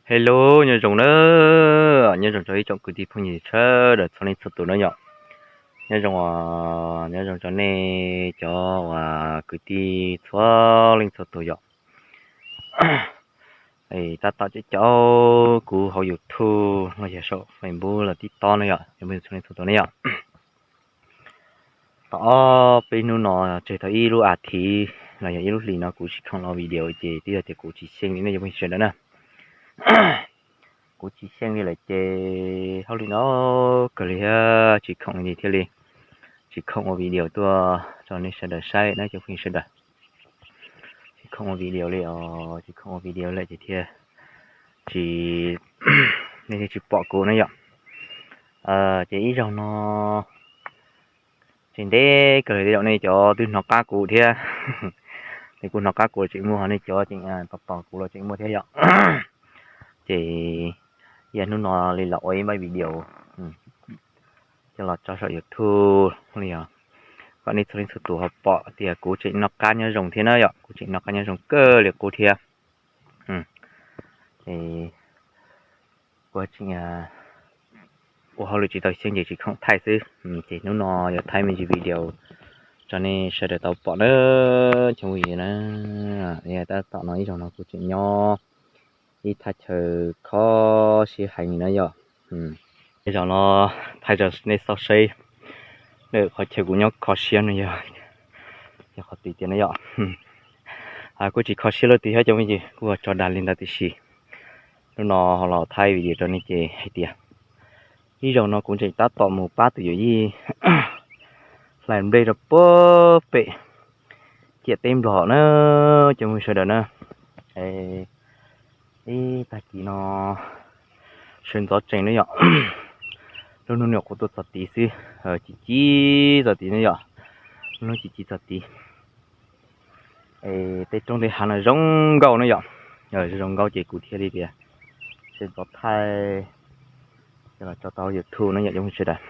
Hello, nyob zoo na, nyob zoo rau ib tsoom kwv tij phooj ywg sawv daws txhua leej txhua tus na yom. Nyob zoo, nyob zoo rau nej cov uas kwv tij txhua leej txhua tus yom. Tab tom caum caum kuv hauv YouTube los yog saum Facebook los TikTok na yom, cov phooj ywg txhua leej txhua tus na yom. Tau ob peb hnub no, tseg tau ib lub as thiv los yog ib lub hlis no kuv tsis khoom los video ces twb yog tias kuv tsis xyeej li nej cov phooj ywg sawv daws na. Kuv tsis xyeej li lawm ces hauj lwm ntau kawg li thiab tsis khoom li thiaj li tsis khoom ua video tuaj rau nej sawv daws saib na cov phooj ywg sawv daws. Tsis khoom ua video li os, tsis khoom ua video lawm ces thiaj tsis, nej thiaj tsis pom kuv na yom. Ces ib zaug no tseem ntev kawg li tej zaum nej cov twb hnov qab kuv thiab. Nej kuj hnov qab kuv tseem muaj, ho nej cov tseem tos tos kuv los tseem muaj thiab yom. Ces yog hnub no li los ua ib npab video coj los tso saum YouTube li os, kom nej txhua leej txhua tus ho pom tias kuv tseem noj qab nyob zoo thiab na yom, kuv tseem noj qab nyob zoo kawg li qub thiab. Kuv tseem ua hauj lwm tsis tau xyeej ces tsis khoom thaij xwb. Ces hnub no yuav thaij me ntsis video rau nej sawv daws tau pom na, cov phooj ywg na. Tab tom no ib zaug no kuv tseem nyob ib thaj chaw kho siab heev li na yom. Ib zaug no thaij rau nej xauj saib, qhov chaw kuv nyob kho siab no yog, yog qhov twg tiag na yom. Kuj tsis kho siab lub twg thiab cov phooj ywg, kuj tso dag li ntawd tiam sis hnub no ho los thaij video rau nej ces hais tias ib zaug no kuv tseem tab tom mus pab tus yawm yij hlais nplej rau puag pem ciam teb Nplog na, cov phooj ywg sawv daws na. Ib tag kis no sawv ntxov tsees na yom, lub hnub no kuv tuaj txog tid xwb, ci ci txog tid na yom, lub hnub ci ci txog tid. Tej roob tej hav no zoo nkauj na yom, zoo nkauj ces kuv thiaj li tias sawv ntxov thaij los tso tau YouTube na yom cov phooj ywg sawv daws.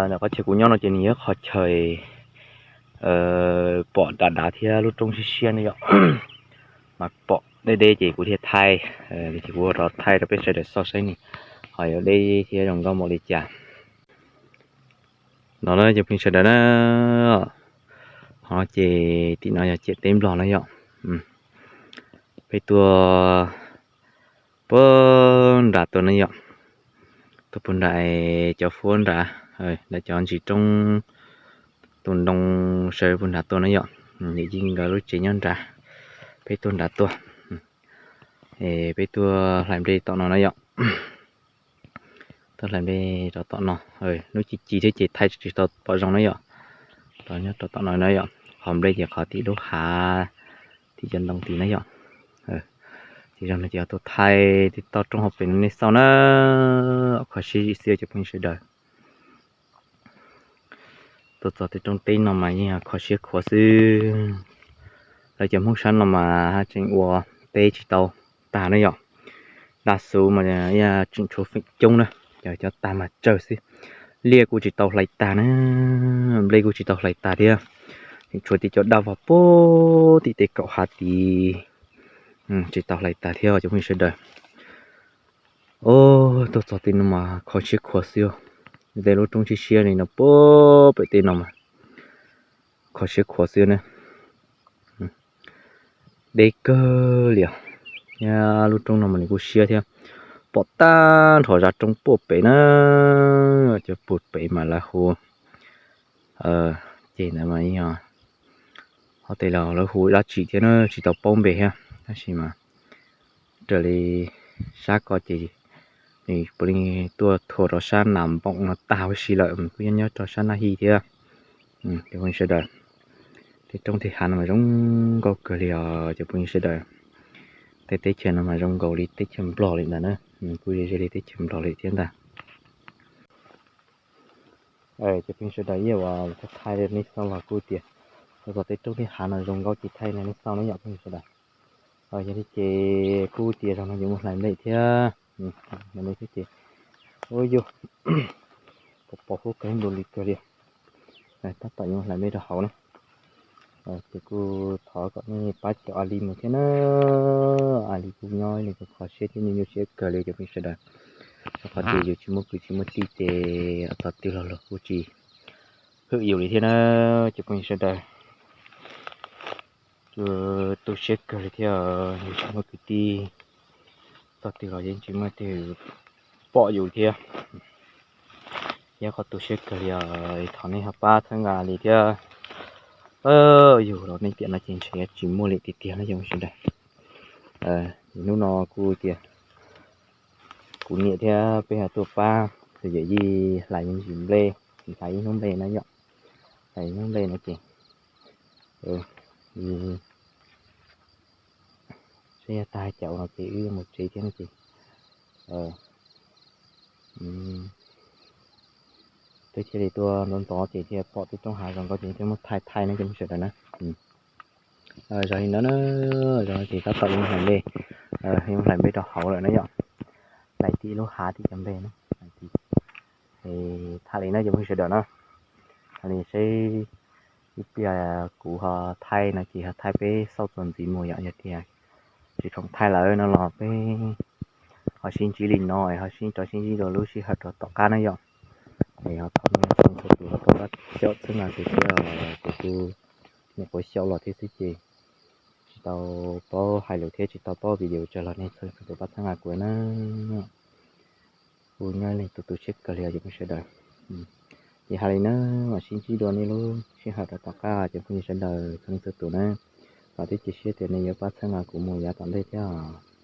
Ntawm qhov chaw kuv nyob no ces nws yog qhov chaw pom dav dav thiab lub roob siab siab na yom, mas pom deb deb ces kuv thiaj thaij, ces kuv rov thaij rau peb sawv daws xauj saib nws ho yuav deb thiab zoo nkauj npaum li cas. No na cov phooj ywg sawv daws na, ho ces tim no yog ciam teb Nplog na yom. Peb tuaj puag nram tuaj na yom, tuaj puag nram cov huab nrad, nram cov ntsis roob tus ntoo sawv puag nrad tuaj na yom. Yawm yij nkawd lub tsev nyob nrad, peb tuaj nrad tuaj, peb tuaj hlais nplej tom no na yom. Tuaj hlais nplej rau tom no, lub ci ci thiab ces thaij tsis tau pom zoo na yom. Rau nyob rau tom no na yom, qhov nplej ces qhov tim lub hav tim cov ntoo tid na yom. Ces zaum no ces tuaj thaij tej toj roob hauv pes no nej xauj na, kho siab zim xiab cov phooj ywg sawv daws. Tuaj txog tej roob teb no mas yeej kho siab khuav xwb. Lawv cov Hmoob sab no mas haj tseem ua teb tsis tau tag na yom. Dab xuv mas tseem tshuav feem coob na, cov cov tag mas tsawg xwb. Liaj kuj tsis tau hlais tag na, nplej kuj tsis tau hlais tag thiab. Tseem tshuav tej cov daj vog puag tim tej kaum hav tid tsis tau hlais tag thiab cov phooj ywg sawv daws. Tuaj txog tej no mas kho siab khuav xwb. Tej lub roob siab siab li no puag pem tej no mas kho siab khuav xwb na. Deb kawg li os. Lub roob no mas nws kuj siab thiab. Pom tag nrho zaj roob puag pem na, cov puag pem mas lawv hu, ces ntawd mas ho tej los lawv hu dab tsi thiab na tsis tau paub npe thiab, tab sis mas raws li sab ko ces nws puav leej tuaj thuam rau sab Nas Npoom no tag huv si lawm, kuj nyob nyob rau sab Naj Hij thiab. Cov phooj ywg sawv daws, tej roob tej hav no mas zoo nkauj kawg li os cov phooj ywg sawv daws. Tej teb chaws no mas zoo nkaus li teb chaws Nplog li ntawd na, kuj ze ze li teb chaws Nplog li thiab ntag. Cov phooj ywg sawv daws, ib uas thaij nej xauj los kuj tias, txog tej roob tej hav no zoo nkauj ces thaij nej xauj na yom phooj ywg sawv daws. Yog li ces kuj tias zaum no yuav mus hlais nplej thiab, hlais nplej thiab ces, ua yus pos pos huab kawg nkaus li kawg li. Tab tom yuav mus hlais nplej rau hauv na. Ces kuj thov kom nej pab caum a li mus thiab na. A li kuj nyob li kho siab thiab nyuaj nyuaj siab kawg li cov phooj ywg sawv daws. Rau qhov tias yus tsis muaj kwv tsis muaj tij ces thaum twg los luag kuj tsis hwm yus li thiab na cov phooj ywg sawv daws. Tu siab kawg li thiab, yus tsis muaj kwv tij, thaum twg los yeej tsis muaj leej twg pom yus thiab. Yog qhov tu siab kawg li os, thov nej ho pab txhawb nqa li thiab. Yus los nej tiam no ces ntshe tsis muaj li tiag tiag no cov phooj ywg sawv daws. Hnub no kuj tias kuv niam thiab peb ho tuaj pab tus yawm yij hlais me ntsis nplej, hlais ib hnub nplej na yom, hlais ib hnub nplej no ces saib yog tag caum no ces wb yuav mus tsev thiab no ces twb thiaj li tuaj ntov ntov ces thiaj pom tej roob hav zoo nkauj ces thiaj muab thaij thaij no cov phooj ywg sawv daws na. Zog li no na, zog ces tab tom yuav hlais nplej, yuav hlais nplej rau hauv lawm na yom. Hlais tib lub hav tim cov nplej na. Thaij li na cov phooj ywg sawv daws na, thaij li seb ib pliag kuv ho thaij no ces ho thaij peb xauj txuas ntxiv mus yom, yog tias tsis khoom thaij lawm no los peb ho sib ntsib li no es ho sib rov sib ntsib dua lub sij hawm rau tom qab na yom. Es ho thov nej txhua tus ho pab xyaum txhawb nqa kuv thiab, kuv kuj nyuam qhuav xyaum los thiab xwb ces tsis tau paub hais lus thiab tsis tau paub video tsawg los nej txhua tus pab txhawb nqa kuv na. Kuv nyob li tus tu siab kawg li os cov phooj ywg sawv daws. Ces hais li na, mam sib ntsib dua nej lub sij hawm rau tom qab cov phooj ywg sawv daws txhua leej txhua tus na. Thov thiab cia siab tias nej yuav pab txhawb nqa kuv mus yav tom ntej thiab os.